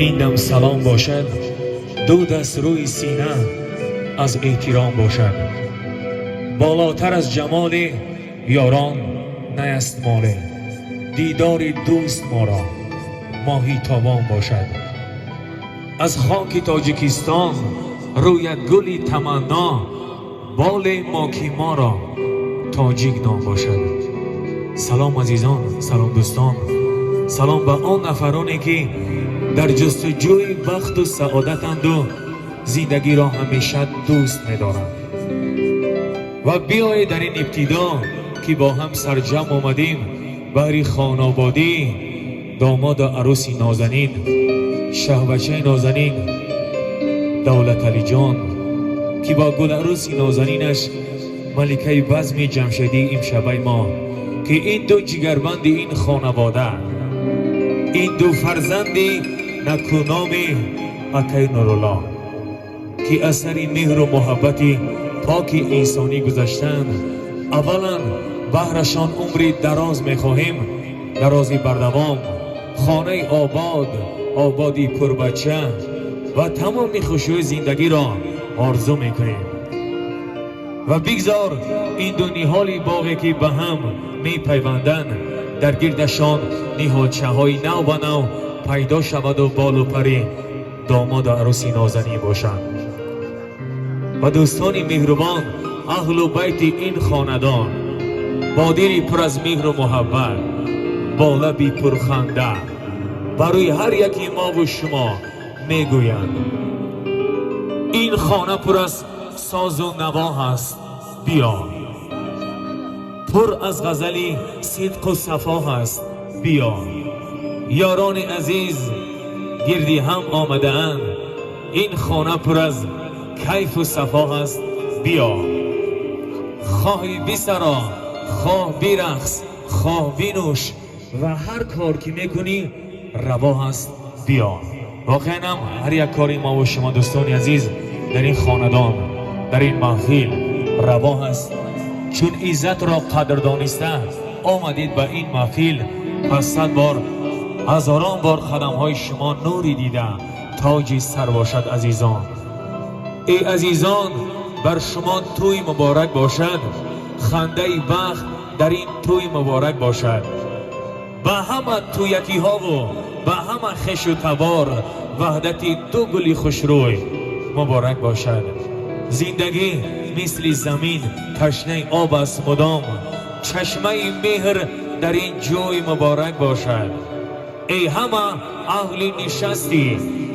Ин дам салом бошад, ду даст рӯи сина аз эҳтиром бошад. Болотар аз ҷамоли ёрон наяст моле, дидори дӯст моро моҳи тобон бошад. Аз хоки Тоҷикистон рӯяд гули таманно, боле мо ки моро тоҷик ном бошад. Салом, азизон, салом, дӯстон, салом ба он нафароне, ки дар ҷустуҷӯи бахту саодатанду зиндагиро ҳамеша дӯст медоранд. Ва биёед, дар ин ибтидо, ки бо ҳам сарҷамъ омадем баҳри хонаободӣ домоду арӯси нозанин, шаҳбачаи нозанин Давлаталиҷон, ки бо гуларӯси нозанинаш, маликаи базми ҷамшедии имшабаи мо, ки ин ду ҷигарбанди ин хонавода, ин ду фарзанди накуноми акаи Нурулло, ки асари меҳру муҳаббати поки инсонӣ гузаштанд, аввалан баҳрашон умри дароз мехоҳем, дарози бардавом, хонаи обод, ободи пурбача ва тамоми хушиҳои зиндагиро орзу мекунем. Ва бигзор ин ду ниҳоли боғе, ки ба ҳам мепайванданд, дар гирдашон ниҳолчаҳои нав ба нав пайдо шаваду болу пари домоду арӯси нозанин бошанд. Ва дӯстони меҳрубон, аҳлу байти ин хонадон, бо дили пур аз меҳру муҳаббат, бо лаби пурханда барои ҳар яки мову шумо мегӯянд: ин хона пур аз созу наво ҳаст, биё, пур аз ғазали сидқу сафо ҳаст, биё. Ёрони азиз гирди ҳам омадаанд, ин хона пур аз кайфу сафо ҳаст, биё. Хоҳӣ бисаро, хоҳ бирақс, хоҳ бинӯш ва ҳар кор ки мекунӣ, раво ҳаст, биё. Воқеан ҳам ҳар як кори мову шумо, дӯстони азиз, дар ин хонадон, дар ин маҳфил раво ҳаст, чун иззатро қадр дониста омадед ба ин маҳфил. Пас сад бор, ҳазорон бор қадамҳои шумо нури дида, тоҷи сар бошад, азизон. Эй азизон, бар шумо тӯй муборак бошад, хандаи бахт дар ин тӯй муборак бошад. Ба ҳама тӯякиҳову ба ҳама хешу табор ваҳдати ду гули хушрӯй муборак бошад. Зиндагӣ мисли замин ташнаи об аст мудом, чашмаи меҳр дар ин ҷой муборак бошад. Эй ҳама аҳли нишастӣ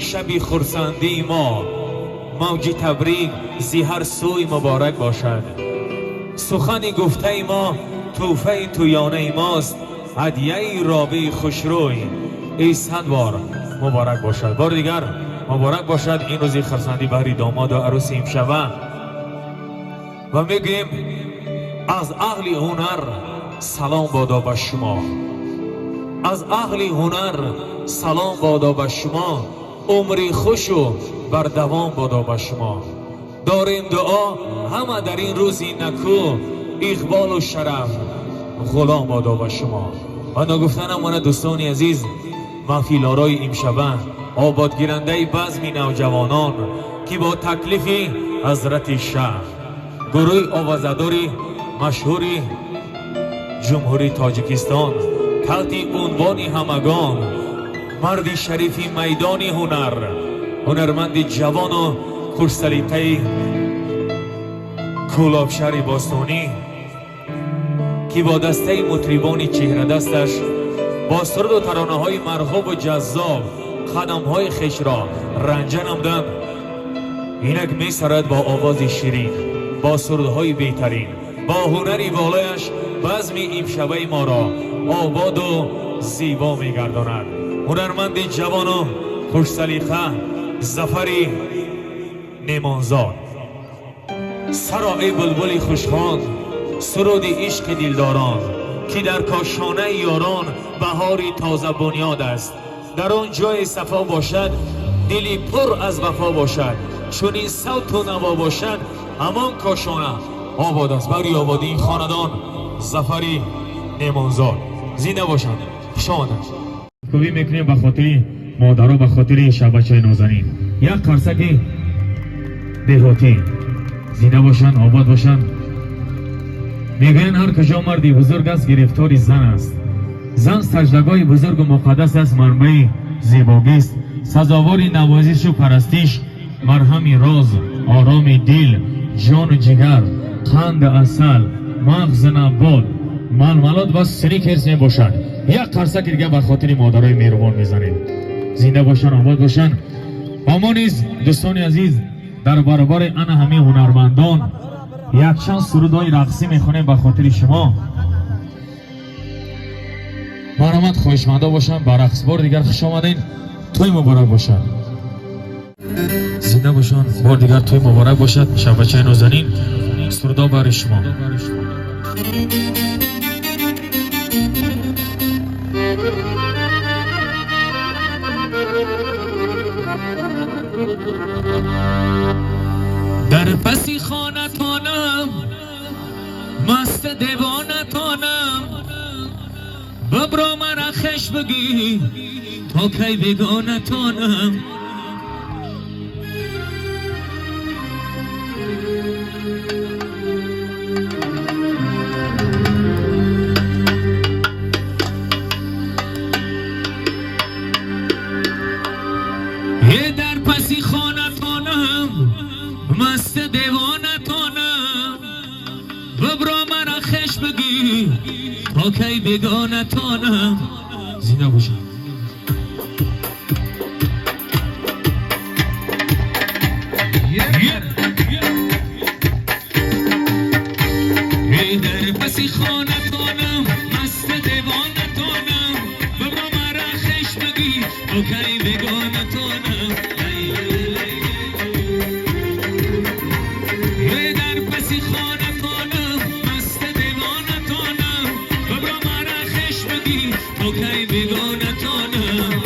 шаби хурсандии мо, мавҷи табрик зи ҳар сӯй муборак бошад. Сухани гуфтаи мо тӯҳфаи тӯёнаи мост, ҳадияи ровии хушрӯй эй сад бор муборак бошад. Бори дигар муборак бошад ин рӯзи хурсандӣ баҳри домоду арӯси имшаба. Ва мегӯем: аз аҳли ҳунар салом бодо ба шумо, аз аҳли ҳунар салом бодо ба шумо, умри хушу бардавом бодо ба шумо. Дорем дуо ҳама дар ин рӯзи накӯ, иқболу шараф ғулом бодо ба шумо. Ва ногуфта намонад, дӯстони азиз, маҳфилорои имшаба, ободгирандаи базми навҷавонон, ки бо таклифи ҳазрати шаҳ, гурӯҳи овозадори машҳури Ҷумҳурии Тоҷикистон таҳти унвони ҳамагон, марди шарифи майдони ҳунар, ҳунарманди ҷавону хушсалиқаи Кӯлобшаҳри бостонӣ, ки бо дастаи мутрибони чеҳрадасташ, бо суруду таронаҳои марғубу ҷаззоб қадамҳои хешро ранҷа намуданд, инак месарад бо овози ширин, бо сурудҳои беҳтарин, бо ҳунари волояш базми имшабаи моро ободу зебо мегардонад, ҳунарманди ҷавону хушсалиқа Зафари Немонзод. Сарои булбули хушхон суруди ишқи дилдорон, ки дар кошонаи ёрон баҳори тоза бунёд аст, дар он ҷое сафо бошад, дили пур аз вафо бошад, чунин савту наво бошад, ҳамон кошона обод аст. Барои ободии ин хонадон Зафари Немонзод. Зинда бошанд, хуш омаданд. Кӯбӣ мекунем ба хотири модаро, ба хотири шабачаи нозанин як қарсаки деҳотӣ. Зинда бошанд, обод бошанд. Мегӯянд, ҳар куҷо марди бузург аст, гирифтори зан аст. Зан саҷдагоҳи бузургу муқаддас аст, манбаи зебогист, сазовори навозишу парастиш, марҳами роз, ороми дил, ҷону ҷигар, қанду асал, мағзу набот, малмалот ва Сникерс мебошад. Як қарсаки дига ба хотири модарои меҳрубон мезанем. Зинда бошанд, обод бошанд. Ва мо низ, дӯстони азиз, дар баробари ана ҳамин ҳунармандон якчанд сурудҳои рақсӣ мехонем ба хотири шумо. Марҳамат, хоҳишмандо бошанд ба рақс. Бори дигар хуш омадед, тӯй муборак бошад. Зинда бошанд. Бори дигар тӯй муборак бошад, шабачаи нозанин. Сурудҳо барои шумо. Дар паси хонатонам, маст девонатонам, бибро мара хеш бигӣ, то кай бегонатонам? Е, дар паси хонатонам, маст девонатонам, бибро мара хеш бигӣ, то кай бегонатонам? Зинда бошам. Эй, дар паси хонатонам, маст девонатонам, бибро мара хеш бигӣ, то кай бегонатонам? Эй, дар паси хонатонам, маст девонатонам, бибро мара хеш бигӣ, то кай бегонатонам?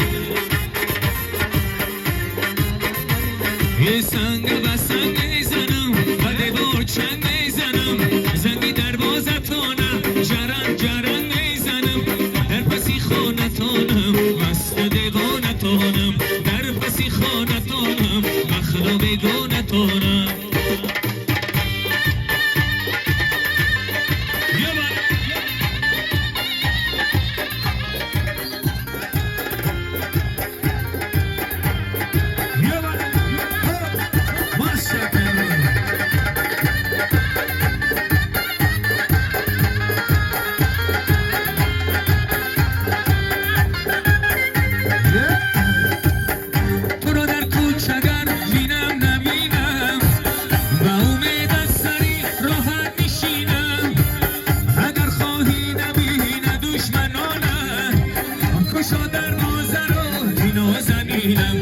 Е, санг ба санг мезанам, ба девор чанг мезанам, занги дарвозатона ҷаранг ҷаранг мезанам. Дар паси хонатонам, маст девонатонам, дар паси хонатонам, ба худо бегонатонам. Туро дар кӯчагар бинам, набинам, ба умед аз сари роҳат нишинам. Агар хоҳӣ набина душманона, кушо дарвозаро, динозанинам.